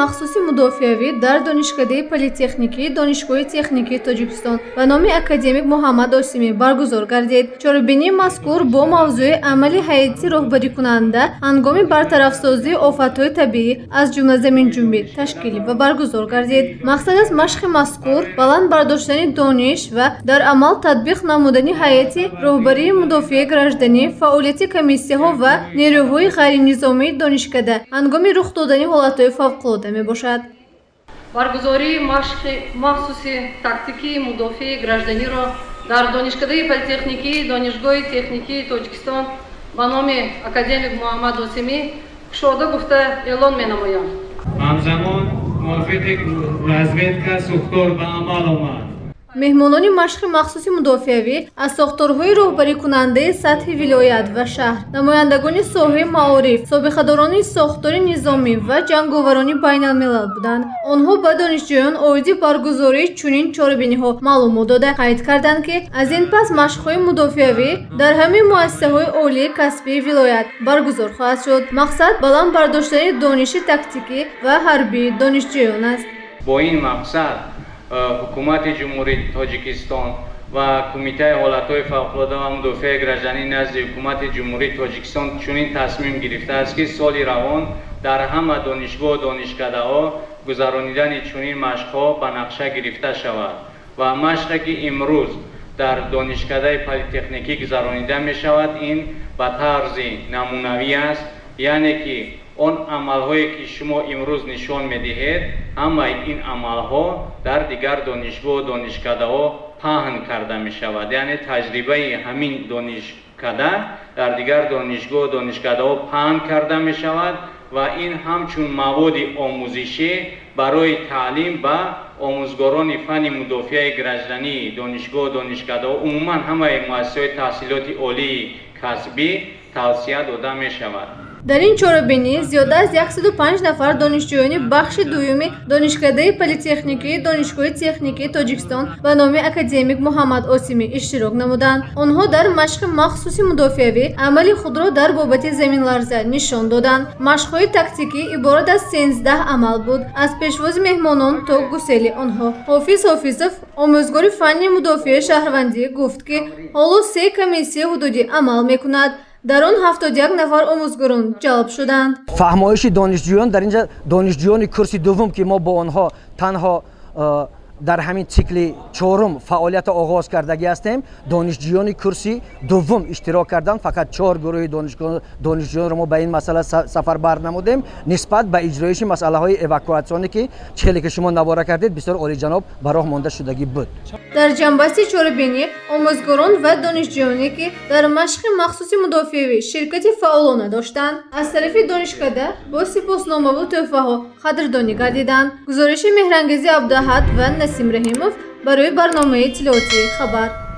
Махсуси мудофиавӣ дар Донишкадаи политехникии Донишгоҳи техникии Тоҷикистон ба номи академик Муҳаммад Осимӣ баргузор гардид. Чорабинии мазкур бо мавзӯи «Амали ҳайати роҳбарикунанда ҳангоми бартарафсозии офатҳои табиӣ, аз ҷумла заминҷунбӣ» ташкил ва баргузор гардид. Мақсад аз машқи мазкур баланд бардоштани дониш ва дар амал татбиқ намудани ҳайати роҳбарии мудофиаи гражданӣ, фаъолияти комиссияҳо ва нерӯҳои ғайринизомии донишкада ҳангоми рух додани ҳолатҳои фавқулода мебошад. Баргузории машқи махсуси тактикии мудофиаи гражданиро дар Донишкадаи политехникии Донишгоҳи техникии Тоҷикистон ба номи академик Муҳаммад Осимӣ кушода гуфта эълон менамоям. Ҳамзамон мувофиқи разведка сӯхтор ба амал омад. Меҳмонони машқи махсуси мудофиавӣ аз сохторҳои роҳбарикунандаи сатҳи вилоят ва шаҳр, намояндагони соҳаи маориф, собиқадорони сохтори низомӣ ва ҷанговарони байналмилал буданд. Онҳо ба донишҷӯён оиди баргузории чунин чорабиниҳо маълумот дода, қайд карданд, ки аз ин пас машқҳои мудофиавӣ дар ҳамаи муассисаҳои олии касбии вилоят баргузор хоҳад шуд. Мақсад баланд бардоштани дониши тактикӣ ва ҳарбии донишҷӯён аст. Бо ин мақсад Ҳукумати Ҷумҳурии Тоҷикистон ва Кумитаи ҳолатҳои фавқулода ва мудофиаи гражданӣ назди Ҳукумати Ҷумҳурии Тоҷикистон чунин тасмим гирифтааст, ки соли равон дар ҳама донишгоҳу донишкадаҳо гузаронидани чунин машқҳо ба нақша гирифта шавад. Ва машқе, ки имрӯз дар Донишкадаи политехникӣ гузаронида мешавад, ин ба тарзи намунавӣ аст, яъне ки он амалҳое, ки шумо имрӯз нишон медиҳед, ҳамаи ин амалҳо дар дигар донишгоҳу донишкадаҳо паҳн карда мешавад, яъне таҷрибаи ҳамин донишкада дар дигар донишгоҳу донишкадаҳо паҳн карда мешавад ва ин ҳамчун маводи омӯзишӣ барои таълим ба омӯзгорони фанни мудофиаи граждании донишгоҳу донишкадаҳо, умуман ҳамаи муассисаҳои таҳсилоти олии касбӣ тавсия дода мешавад. Дар ин чорабинӣ зиёда аз 105 нафар донишҷӯёни бахши дуюми Донишкадаи политехникии Донишгоҳи техникии Тоҷикистон ба номи академик Муҳаммад Осимӣ иштирок намуданд. Онҳо дар машқи махсуси мудофиавӣ амали худро дар бобати заминларза нишон доданд. Машқҳои тактикӣ иборат аз 13 амал буд, аз пешвози меҳмонон то гусели онҳо. Ҳофиз Ҳофизов, омӯзгори фанни мудофиаи шаҳрвандӣ, гуфт, ки ҳоло се комиссияи ҳудудӣ амал мекунад. Дар он 71 нафар омӯзгорон ҷалб шуданд. Фаҳмоиши донишҷӯён дар инҷа, донишҷӯёни курси дуввум, ки мо бо онҳо танҳо дар ҳамин цикли чорум фаъолиятро оғоз кардагӣ ҳастем, донишҷӯёни курси дуввум иштирок карданд. Фақат чор гурӯҳи донишҷӯёнро мо ба ин масъала сафарбар намудем нисбат ба иҷроиши масъалаҳои эвакуатсионӣ, ки хеле ки шумо навора кардед, бисёр олиҷаноб ба роҳ монда шудагӣ буд. Дар ҷамъбасти чорабинӣ омӯзгорон ва донишҷӯёне, ки дар машқи махсуси мудофиавӣ ширкати фаъолона доштанд, аз тарафи донишкада бо сипосномаву тӯҳфаҳо қадрдонӣ гардиданд. Гузориши Меҳрангези Абдуаҳад ва Насим Раҳимов барои барномаи иттилоотии «Хабар».